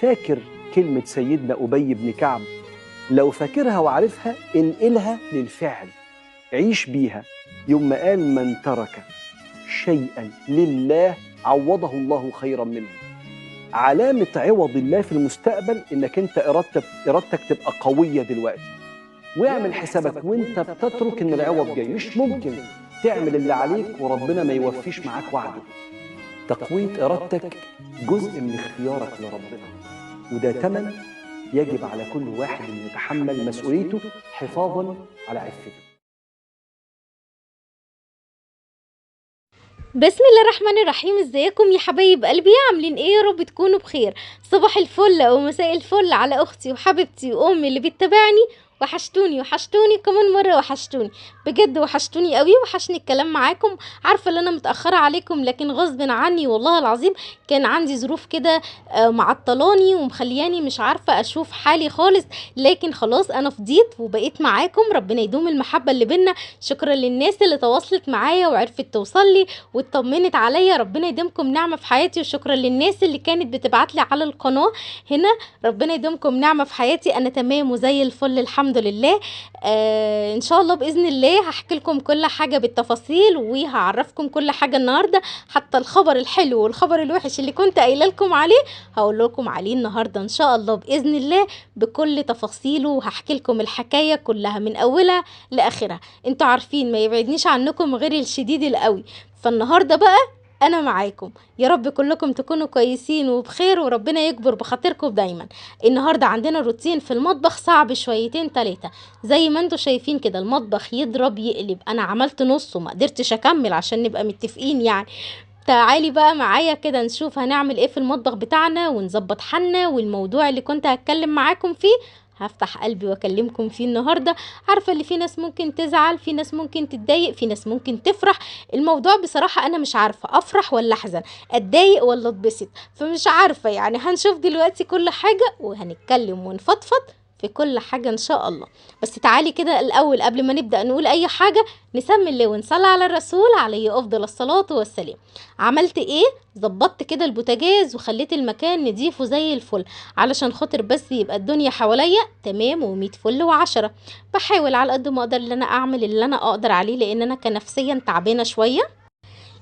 فاكر كلمة سيدنا أبي بن كعب؟ لو فاكرها وعارفها انقلها للفعل، عيش بيها. يوم ما قال من ترك شيئا لله عوضه الله خيرا منه. علامة عوض الله في المستقبل إنك أنت إرادتك تبقى قوية دلوقتي، واعمل حسابك وأنت بتترك إن العوض جاي. مش ممكن تعمل اللي عليك وربنا ما يوفيش معاك وعده. تقوية إرادتك جزء من اختيارك لربنا، وده تمن يجب على كل واحد أن يتحمل مسؤوليته حفاظا على عفته. بسم الله الرحمن الرحيم. ازيكم يا حبايب قلبي، عاملين ايه؟ يا رب تكونوا بخير. صباح الفل او مساء الفل على اختي وحبيبتي وامي اللي بتتابعني. وحشتوني وحشتوني كمان مرة، وحشتوني بجد، وحشتوني قوي، وحشني الكلام معاكم. عارفه ان انا متاخرة عليكم لكن غصب عني والله العظيم، كان عندي ظروف كده معطلاني ومخلياني مش عارفه اشوف حالي خالص، لكن خلاص انا فضيت وبقيت معاكم. ربنا يدوم المحبة اللي بينا. شكرا للناس اللي تواصلت معايا وعرفت توصل لي واطمنت عليا، ربنا يديمكم نعمه في حياتي. وشكرا للناس اللي كانت بتبعت لي على القناة هنا، ربنا يديمكم نعمه في حياتي. انا تمام وزي الفل الحمد لله. ان شاء الله باذن الله هحكي لكم كل حاجة بالتفاصيل وهعرفكم كل حاجة النهارده، حتى الخبر الحلو والخبر الوحش اللي كنت قايله لكم عليه هقول لكم عليه النهارده ان شاء الله باذن الله بكل تفاصيله، وهحكي لكم الحكاية كلها من اولها لاخرها. انتوا عارفين ما يبعدنيش عنكم غير الشديد القوي، فالنهارده بقى انا معاكم. يا رب كلكم تكونوا كويسين وبخير، وربنا يكبر بخاطركم دايما. النهارده عندنا روتين في المطبخ صعب شويتين تلاتة، زي ما انتوا شايفين كده المطبخ يضرب يقلب. انا عملت نصه ما قدرتش اكمل عشان نبقى متفقين يعني. تعالي بقى معايا كده نشوف هنعمل ايه في المطبخ بتاعنا ونظبط حالنا، والموضوع اللي كنت هتكلم معاكم فيه هفتح قلبي واكلمكم فيه النهارده. عارفه اللي في ناس ممكن تزعل، في ناس ممكن تتضايق، في ناس ممكن تفرح. الموضوع بصراحة انا مش عارفه افرح ولا احزن، اتضايق ولا اتبسط، فمش عارفه يعني. هنشوف دلوقتي كل حاجة وهنتكلم ونفضفض في كل حاجة ان شاء الله. بس تعالي كده الاول قبل ما نبدا نقول اي حاجة نسمي الله ونصلي على الرسول عليه افضل الصلاة والسلام. عملت ايه؟ ظبطت كده البوتاجاز وخليت المكان نضيفه زي الفل علشان خاطر بس يبقى الدنيا حواليا تمام ومية فل وعشرة. بحاول على قد ما اقدر ان انا اعمل اللي انا اقدر عليه، لان انا كنفسيا تعبانة شوية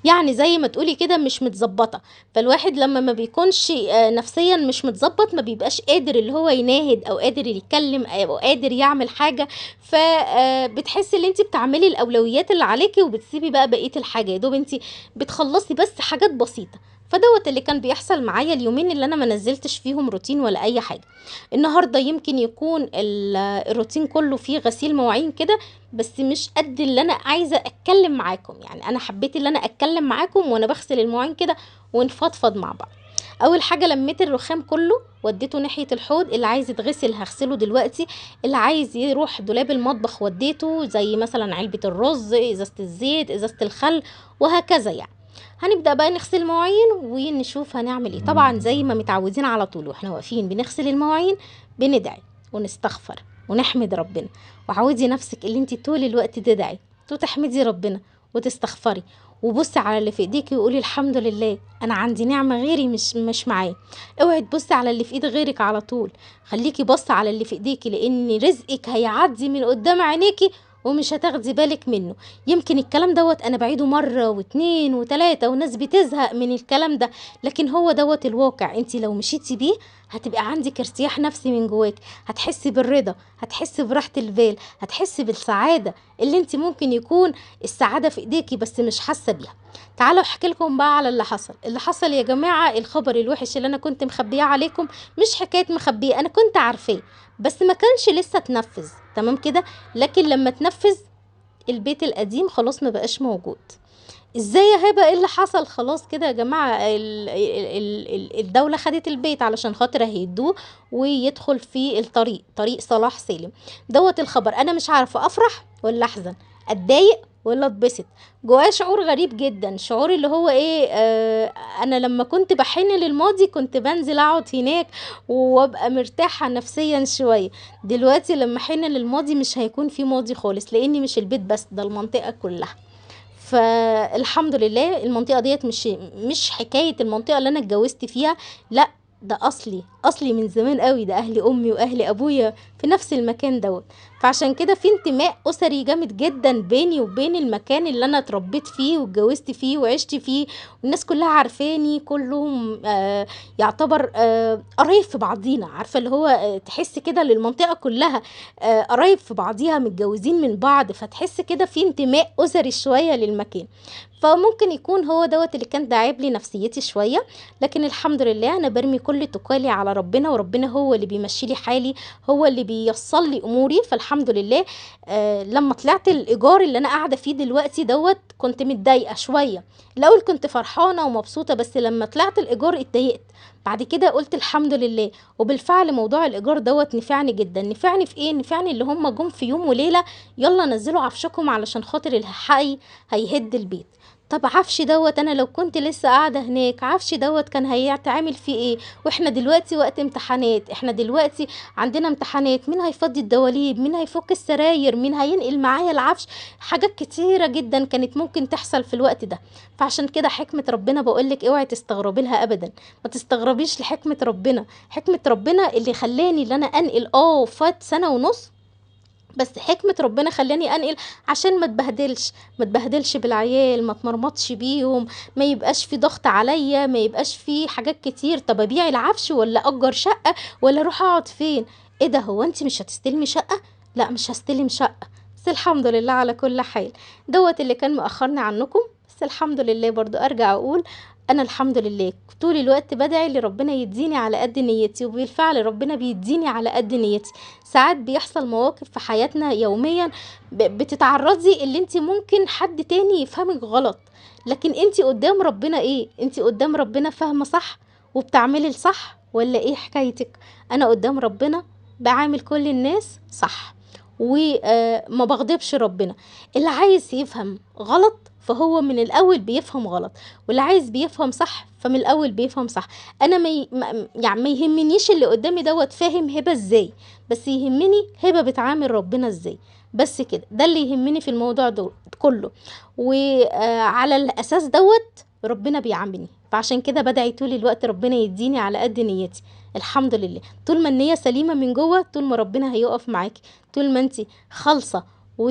يعني، زي ما تقولي كده مش متظبطه. فالواحد لما ما بيكونش نفسيا مش متظبط ما بيبقاش قادر اللي هو يناهد او قادر يتكلم او قادر يعمل حاجة، فبتحسي ان انت بتعملي الاولويات اللي عليكي وبتسيبي بقى بقية الحاجة، يا دوب انت بتخلصي بس حاجات بسيطة. فدوت اللي كان بيحصل معايا اليومين اللي انا ما نزلتش فيهم روتين ولا اي حاجة. النهارده يمكن يكون الروتين كله فيه غسيل مواعين كده، بس مش قد اللي انا عايزه اتكلم معاكم يعني. انا حبيت اللي انا اتكلم معاكم وانا بغسل المواعين كده ونفضفض مع بعض. اول حاجة لميت الرخام كله وديته ناحية الحوض، اللي عايز يتغسل هغسله دلوقتي، اللي عايز يروح دولاب المطبخ وديته، زي مثلا علبة الرز، ازازة الزيت، ازازة الخل، وهكذا يعني. هنبدأ بقى نغسل المواعين ونشوف هنعمل ايه. طبعا زي ما متعودين على طول واحنا واقفين بنغسل المواعين بندعي ونستغفر ونحمد ربنا. وعودي نفسك اللي انت طول الوقت تدعي وتحمدي ربنا وتستغفري، وبصي على اللي في ايديكي وقولي الحمد لله انا عندي نعمه غيري مش معايا. اوعي تبصي على اللي في ايد غيرك على طول، خليكي بصي على اللي في ايديكي، لان رزقك هيعدي من قدام عينيكي ومش هتاخدي بالك منه. يمكن الكلام دوت انا بعيدة مرة واتنين وتلاتة وناس بتزهق من الكلام ده، لكن هو دوت الواقع. انت لو مشيتي بيه هتبقى عندك ارتياح نفسي من جواك، هتحسي بالرضا، هتحسي براحة البال، هتحسي بالسعادة اللي انت ممكن يكون السعادة في ايديكي بس مش حاسة بيها. تعالوا احكي لكم بقى على اللي حصل. اللي حصل يا جماعة، الخبر الوحش اللي انا كنت مخبياه عليكم، مش حكاية مخبيه، انا كنت عارفاه بس ما كانش لسه اتنفذ تمام كده. لكن لما اتنفذ البيت القديم خلاص ما بقاش موجود. ازاي يا هبه؟ ايه اللي حصل؟ خلاص كده يا جماعة الدولة خدت البيت علشان خاطر هيدوه ويدخل في الطريق، طريق صلاح سالم. دوت الخبر. انا مش عارفه افرح ولا احزن، اتضايق ولا اتبسط. جوايا شعور غريب جدا، شعور اللي هو ايه، انا لما كنت بحن للماضي كنت بنزل اقعد هناك وابقى مرتاحة نفسيا شوية. دلوقتي لما حن للماضي مش هيكون في ماضي خالص، لاني مش البيت بس، ده المنطقة كلها. فالحمد لله المنطقة ديت مش حكاية المنطقة اللي انا اتجوزت فيها، لا ده اصلي اصلي من زمان قوي، ده اهل امي واهل ابويا في نفس المكان دوت. فعشان كده في انتماء اسري جامد جدا بيني وبين المكان اللي انا اتربيت فيه واتجوزت فيه وعشت فيه، والناس كلها عارفاني، كلهم يعتبر قرايب في بعضينا، عارفه اللي هو تحس كده للمنطقة كلها قرايب في بعضيها، متجوزين من بعض، فتحس كده في انتماء اسري شوية للمكان. فممكن يكون هو دوت اللي كان داعب لي نفسيتي شوية، لكن الحمد لله انا برمي كل تقالي على ربنا، وربنا هو اللي بيمشي لي حالي، هو اللي بيصل لي اموري. فالحمد لله لما طلعت الايجار اللي انا قاعدة فيه دلوقتي دوت كنت متضايقة شوية، الاول كنت فرحانة ومبسوطة، بس لما طلعت الايجار اتضايقت، بعد كده قلت الحمد لله. وبالفعل موضوع الايجار دوت نفعني جدا. نفعني في ايه؟ نفعني اللي هم جم في يوم وليلة يلا نزلوا عفشكم علشان خاطر الحي هيهد البيت. طب عفش دوت انا لو كنت لسه قاعدة هناك عفش دوت كان هيتعمل فيه ايه؟ واحنا دلوقتي وقت امتحانات، احنا دلوقتي عندنا امتحانات، مين هيفضي الدواليب، مين هيفك السراير، مين هينقل معايا العفش؟ حاجات كتيرة جدا كانت ممكن تحصل في الوقت ده. فعشان كده حكمه ربنا بقولك اوعي تستغربي لها ابدا، ما تستغربيش لحكمه ربنا. حكمه ربنا اللي خلاني اللي انا انقل، فات 1.5 سنة، بس حكمة ربنا خلاني انقل عشان ما اتبهدلش، ما اتبهدلش بالعيال، ما اتمرمطش بيهم، ما يبقاش في ضغط عليا، ما يبقاش في حاجات كتير. طب ابيع العفش ولا اجر شقة ولا اروح اقعد فين؟ ايه ده، هو انت مش هتستلمي شقة؟ لا مش هستلم شقة. بس الحمد لله على كل حال. دوت اللي كان مأخرني عنكم، بس الحمد لله برضو ارجع اقول انا الحمد لله طول الوقت بدعي لربنا يديني على قد نيتي، وبالفعل ربنا بيديني على قد نيتي. ساعات بيحصل مواقف في حياتنا يوميا بتتعرضي اللي انت ممكن حد تاني يفهمك غلط، لكن انت قدام ربنا ايه؟ انت قدام ربنا فاهمة صح وبتعملي الصح ولا ايه حكايتك؟ انا قدام ربنا بعامل كل الناس صح وما بغضبش ربنا. اللي عايز يفهم غلط فهو من الاول بيفهم غلط، واللي عايز بيفهم صح فمن الاول بيفهم صح. انا ما يهمنيش اللي قدامي دوت فاهم هبه ازاي، بس يهمني هبه بتعامل ربنا ازاي، بس كده، ده اللي يهمني في الموضوع ده كله. وعلى الاساس دوت ربنا بيعاملني، فعشان كده بدعي طول الوقت ربنا يديني على قد نيتي. الحمد لله طول ما النية سليمة من جوه، طول ما ربنا هيقف معاكي، طول ما انت خالصة و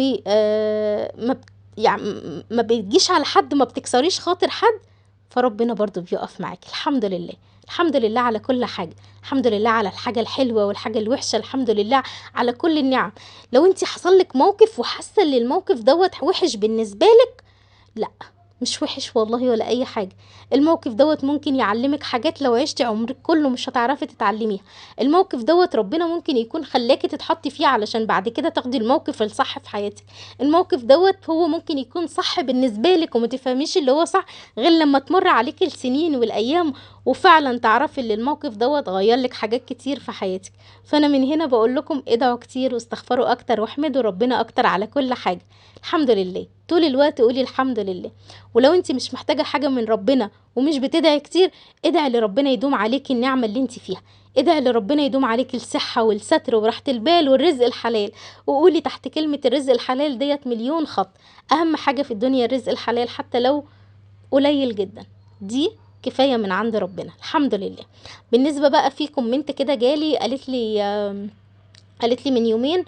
يعني ما بتجيش على حد، ما بتكسريش خاطر حد، فربنا برضو بيقف معاكي. الحمد لله، الحمد لله على كل حاجة، الحمد لله على الحاجة الحلوة والحاجة الوحشة، الحمد لله على كل النعم. لو انت حصل لك موقف وحاسة ان الموقف دوت وحش بالنسبة لك، لا مش وحش والله ولا اي حاجة. الموقف دوت ممكن يعلمك حاجات لو عشتي عمرك كله مش هتعرفي تتعلميها. الموقف دوت ربنا ممكن يكون خلاكي تتحطي فيه علشان بعد كده تاخدي الموقف الصح في حياتك. الموقف دوت هو ممكن يكون صح بالنسبة لك وما تفهميش اللي هو صح غير لما تمر عليك السنين والايام وفعلا تعرفي اللي الموقف دوت غير لك حاجات كتير في حياتك. فانا من هنا بقول لكم ادعوا كتير واستغفروا اكتر واحمدوا ربنا اكتر على كل حاجة. الحمد لله طول الوقت قولي الحمد لله. ولو انت مش محتاجة حاجة من ربنا ومش بتدعي كتير، ادعي لربنا يدوم عليكي النعمة اللي انت فيها، ادعي لربنا يدوم عليكي الصحة والستر وراحة البال والرزق الحلال، وقولي تحت كلمة الرزق الحلال ديت مليون خط. اهم حاجة في الدنيا الرزق الحلال حتى لو قليل جدا، دي كفاية من عند ربنا الحمد لله. بالنسبة بقى في comment كده جالي، قالت لي من يومين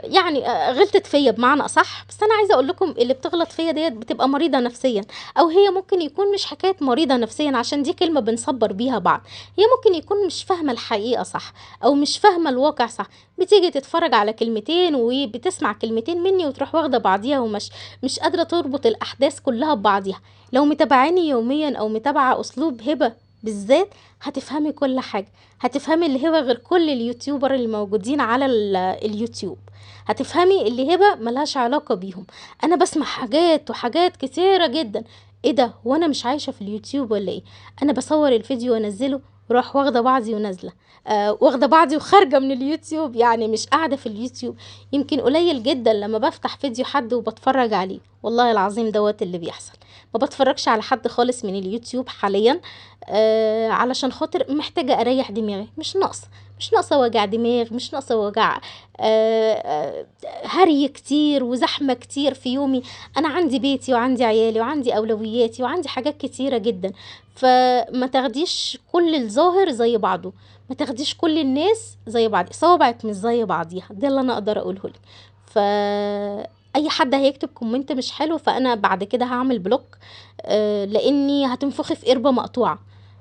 يعني غلطت فيا بمعنى اصح، بس انا عايزه اقول لكم اللي بتغلط فيا ديت بتبقى مريضه نفسيا، او هي ممكن يكون مش حكاية مريضه نفسيا عشان دي كلمة بنصبر بيها بعض، هي ممكن يكون مش فاهمه الحقيقة صح او مش فاهمه الواقع صح، بتيجي تتفرج على كلمتين وبتسمع كلمتين مني وتروح واخده بعضيها ومش مش قادرة تربط الاحداث كلها ببعضيها. لو متابعاني يوميا او متابعه اسلوب هبه بالذات هتفهمي كل حاجة، هتفهمي اللي هبة غير كل ال YouTuber اللي موجودين على اليوتيوب، هتفهمي اللي هبة ملهاش علاقة بيهم. انا بسمع حاجات وحاجات كتيرة جدا، ايه ده وانا مش عايشة في اليوتيوب ولا ايه؟ انا بصور الفيديو وانزله وراح واخدة بعضي ونازلة، واخدة بعضي وخارجة من اليوتيوب، يعني مش قاعدة في اليوتيوب. يمكن قليل جدا لما بفتح فيديو حد وبتفرج عليه، والله العظيم دوت اللي بيحصل، ما بتفرجش على حد خالص من اليوتيوب حاليا، علشان خاطر محتاجة اريح دماغي، مش ناقصة، مش ناقصة وجع دماغ، مش ناقصة وجع هري كتير وزحمة كتير في يومي. انا عندي بيتي وعندي عيالي وعندي اولوياتي وعندي حاجات كتيرة جدا، فما تاخديش كل الظاهر زي بعضه، ما تاخديش كل الناس زي بعض، صوابعك مش زي بعضيها، ده اللي انا اقدر اقوله لك. فاي حد هيكتب comment مش حلو فانا بعد كده هعمل block، لاني هتنفخي في قربة مقطوعة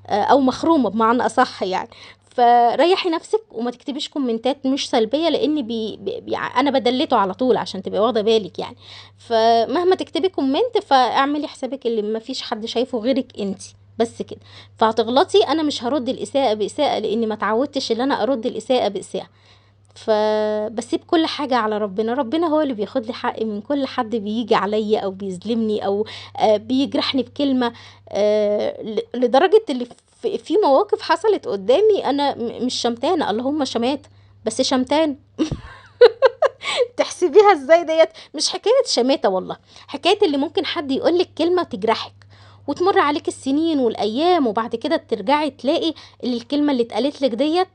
او مخرومة بمعنى اصح يعني. فريحي نفسك وما تكتبيش كومنتات مش سلبية، لان انا بدلته على طول عشان تبقي واخده بالك يعني. فمهما تكتبي comment فاعملي حسابك اللي ما فيش حد شايفه غيرك انتي بس كده. فهتغلطي انا مش هرد الاساءة باساءه، لاني ما اتعودتش ان انا ارد الاساءة باساءه. فبسيب كل حاجة على ربنا، ربنا هو اللي بياخد لي حقي من كل حد بيجي عليا او بيظلمني او بيجرحني بكلمه. لدرجة اللي في مواقف حصلت قدامي انا مش شمتانه، اللهم شمات بس شمتان. تحسبيها ازاي ديت؟ مش حكاية شماته والله، حكاية اللي ممكن حد يقولك كلمة تجرحك وتمر عليك السنين والايام، وبعد كده ترجعي تلاقي اللي الكلمة اللي اتقالت لك ديت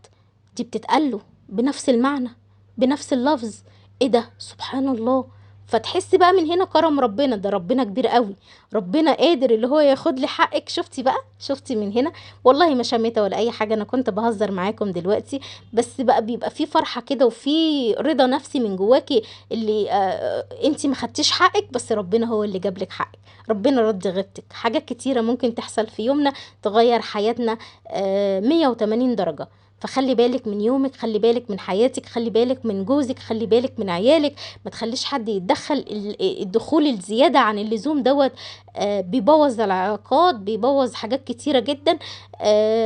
دي بتتقاله بنفس المعنى بنفس اللفظ، ايه ده سبحان الله. فتحسي بقى من هنا كرم ربنا، ده ربنا كبير قوي، ربنا قادر اللي هو ياخد لي حقك. شفتي بقى، شفتي من هنا؟ والله ما شميته ولا اي حاجة، انا كنت بهزر معاكم دلوقتي، بس بقى بيبقى في فرحه كده وفي رضا نفسي من جواكي اللي انتي ما خدتيش حقك بس ربنا هو اللي جاب لك حقك، ربنا رد غيبتك. حاجات كتيرة ممكن تحصل في يومنا تغير حياتنا 180 درجه. فخلي بالك من يومك، خلي بالك من حياتك، خلي بالك من جوزك، خلي بالك من عيالك، ما تخليش حد يتدخل. الدخول الزيادة عن اللزوم دوت بيبوظ العلاقات، بيبوظ حاجات كتيرة جدا.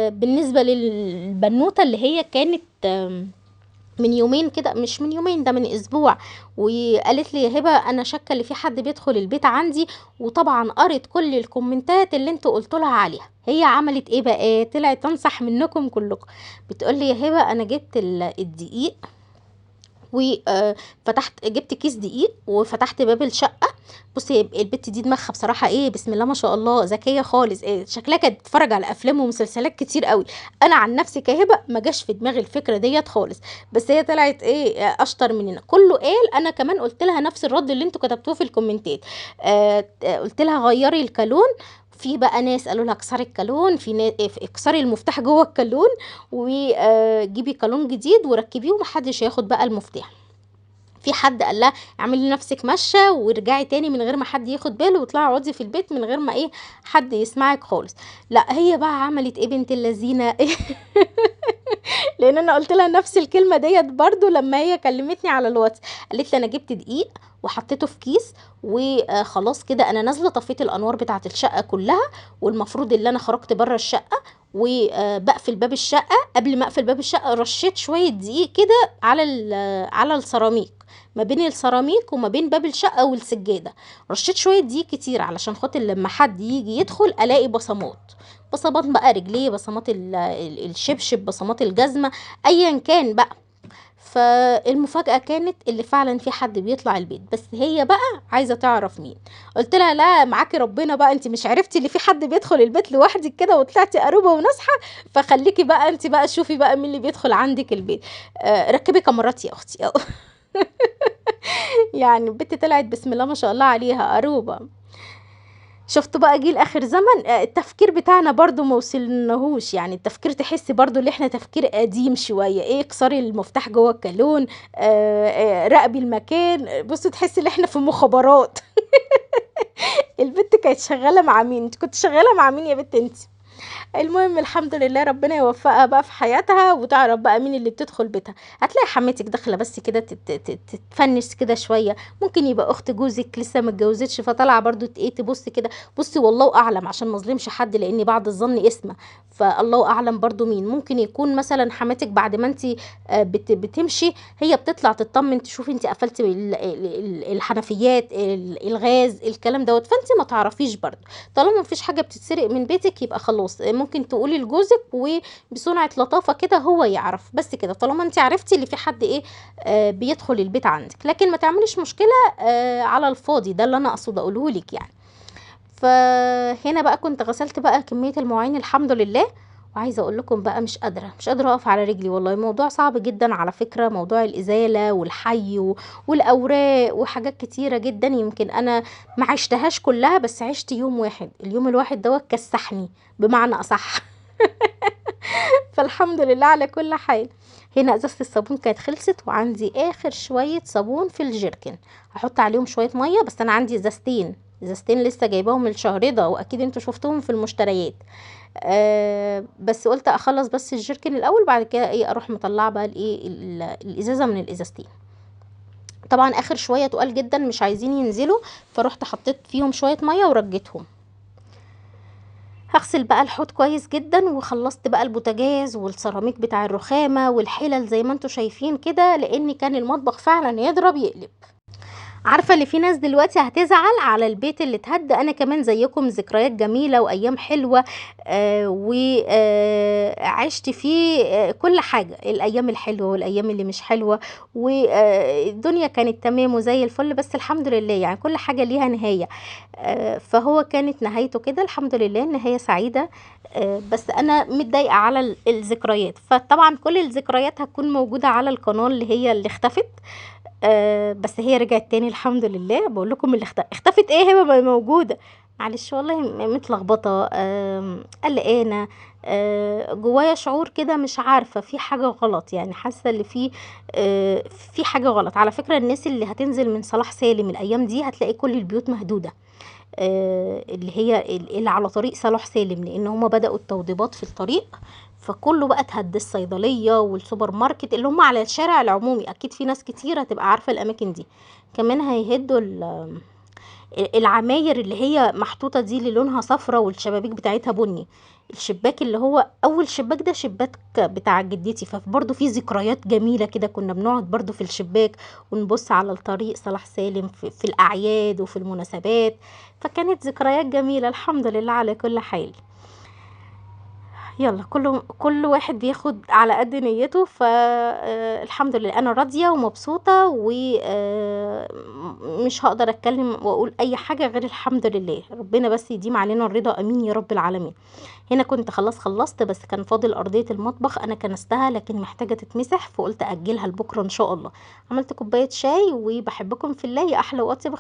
بالنسبة للبنوتة اللي هي كانت من يومين كده، مش من يومين ده من اسبوع، وقالت لي يا هبه انا شاكه اللي في حد بيدخل البيت عندي، وطبعا قرت كل الكومنتات اللي انتوا قلتوا لها عليها. هي عملت ايه بقى؟ طلعت تنصح منكم كلكم، بتقول لي يا هبه انا جبت الدقيق وفتحت، جبت كيس دقيق وفتحت باب الشقة. بصي البت دي دماغها بصراحة ايه، بسم الله ما شاء الله، ذكية خالص، إيه شكلها كانت بتتفرج على افلام ومسلسلات كتير قوي. انا عن نفسي كهبه ما جاش في دماغي الفكرة ديت خالص، بس هي طلعت ايه اشطر مننا. كله قال، انا كمان قلت لها نفس الرد اللي انتوا كتبتوه في الكومنتات. قلت لها غيري الكالون. في بقى ناس قالوا لها اكسري الكالون، في ناس اكسري المفتاح جوه الكالون وجيبي كالون جديد وركبيه ومحدش هياخد بقى المفتاح. في حد قال لها اعملي لنفسك مشه وارجعي تاني من غير ما حد ياخد باله، واطلعي اقعدي في البيت من غير ما ايه حد يسمعك خالص. لا هي بقى عملت ايه بنت اللذينه؟ لان انا قلت لها نفس الكلمة ديت برضو لما هي كلمتني على الواتس، قالت لي انا جبت دقيق وحطيته في كيس وخلاص كده انا نازله طفيت الانوار بتاعه الشقة كلها، والمفروض ان انا خرجت بره الشقة وبقفل باب الشقة. قبل ما اقفل باب الشقة رشيت شوية دقيق كده على السيراميك، ما بين السيراميك وما بين باب الشقة والسجاده، رشيت شوية دقيق كتير علشان خاطر لما حد يجي يدخل الاقي بصمات، بصمات بقى رجليه، بصمات الشبشب، بصمات الجزمة، ايا كان بقى. فالمفاجأة كانت اللي فعلا في حد بيطلع البيت، بس هي بقى عايزة تعرف مين. قلت لها لا معاكي ربنا بقى، انت مش عرفتي اللي في حد بيدخل البيت لوحدك كده وطلعتي قروبة وناصحة، فخليكي بقى انت بقى شوفي بقى مين اللي بيدخل عندك البيت. ركبي كاميرات يا اختي. يعني البت طلعت بسم الله ما شاء الله عليها قروبة. شفتوا بقى جيل اخر زمن، التفكير بتاعنا برضو ما وصلناهوش، يعني التفكير تحس برضو اللي احنا تفكير قديم شوية، ايه اكسري المفتاح جوه الكالون، راقبي المكان، بصوا تحسي ان احنا في مخابرات. البت كانت شغالة مع مين؟ انت كنت شغالة مع مين يا بنت انت؟ المهم الحمد لله ربنا يوفقها بقى في حياتها وتعرف بقى مين اللي بتدخل بيتها. هتلاقي حماتك داخله بس كده تتفنش كده شوية، ممكن يبقى اخت جوزك لسه ما اتجوزتش فطالعه برضو ايه تبص كده. بصي والله اعلم عشان ما اظلمش حد لان بعض الظن اسمه، فالله اعلم برضو مين. ممكن يكون مثلا حماتك بعد ما انت بتمشي هي بتطلع تطمن تشوف انت قفلتي الحنفيات، الغاز، الكلام دوت، فانت ما تعرفيش برضو. طالما مفيش حاجة بتتسرق من بيتك يبقى خلاص ممكن تقولي لجوزك وبصنعة لطافة كده هو يعرف بس كده، طالما انت عرفتي اللي في حد ايه بيدخل البيت عندك، لكن ما تعمليش مشكلة على الفاضي. ده اللي انا اقصد اقوله لك يعني. فهنا بقى كنت غسلت بقى كمية المواعين الحمد لله، وعايزه اقول لكم بقى مش قادرة، مش قادرة اقف على رجلي والله. الموضوع صعب جدا على فكرة، موضوع الازالة والحي والاوراق وحاجات كتيرة جدا، يمكن انا ما عشتهاش كلها، بس عشت يوم واحد، اليوم الواحد دوت كسحني بمعنى اصح. فالحمد لله على كل حال. هنا ازازة الصابون كانت خلصت، وعندي اخر شوية صابون في الجيركن، هحط عليهم شوية مية، بس انا عندي ازازتين لسه جايباهم الشهر ده، واكيد انتوا شفتوهم في المشتريات. بس قلت اخلص بس الجيركن الاول، بعد كده ايه اروح مطلعه بقى الايه الازازه من الازازتين. طبعا اخر شوية تقال جدا مش عايزين ينزلوا، فروحت حطيت فيهم شوية مية ورجيتهم. هغسل بقى الحوض كويس جدا، وخلصت بقى البوتاجاز والسيراميك بتاع الرخامه والحلل زي ما انتوا شايفين كده، لان كان المطبخ فعلا يضرب يقلب. عارفه اللي في ناس دلوقتي هتزعل على البيت اللي اتهد، انا كمان زيكم، ذكريات جميلة وايام حلوة، وعشت فيه كل حاجة، الايام الحلوة والايام اللي مش حلوة، والدنيا كانت تمام وزي الفل، بس الحمد لله يعني كل حاجة ليها نهاية. فهو كانت نهايته كده الحمد لله، نهاية سعيدة. بس انا متضايقة على الذكريات، فطبعا كل الذكريات هتكون موجودة على القناة اللي هي اللي اختفت، بس هي رجعت تاني الحمد لله. بقول لكم اللي اختفت ايه، هي ما موجودة، معلش والله متلخبطه، قلقانة، جوايا شعور كده مش عارفه في حاجة غلط، يعني حاسه اللي في حاجة غلط. على فكرة الناس اللي هتنزل من صلاح سالم الايام دي هتلاقي كل البيوت مهدوده، اللي هي اللي على طريق صلاح سالم، لان هما بدأوا التوضيبات في الطريق، فكله بقى اتهد، الصيدلية والسوبر ماركت اللي هم على الشارع العمومي، اكيد في ناس كتير هتبقى عارفة الاماكن دي. كمان هيهدوا العماير اللي هي محطوطة دي اللي لونها صفرة والشبابيك بتاعتها بني، الشباك اللي هو اول شباك ده شباك بتاع جدتي، فبرضه في ذكريات جميلة كده، كنا بنقعد برضه في الشباك ونبص على الطريق صلاح سالم في الاعياد وفي المناسبات، فكانت ذكريات جميلة الحمد لله على كل حال. يلا كل واحد بياخد على قد نيته، فالحمد لله انا راضية ومبسوطة، ومش هقدر اتكلم واقول اي حاجة غير الحمد لله، ربنا بس يديم علينا الرضا، امين يا رب العالمين. هنا كنت خلاص خلصت، بس كان فاضل ارضية المطبخ انا كنستها لكن محتاجه تتمسح، فقلت اجلها لبكرة ان شاء الله. عملت كوباية شاي، وبحبكم في الله يا احلى واطيب.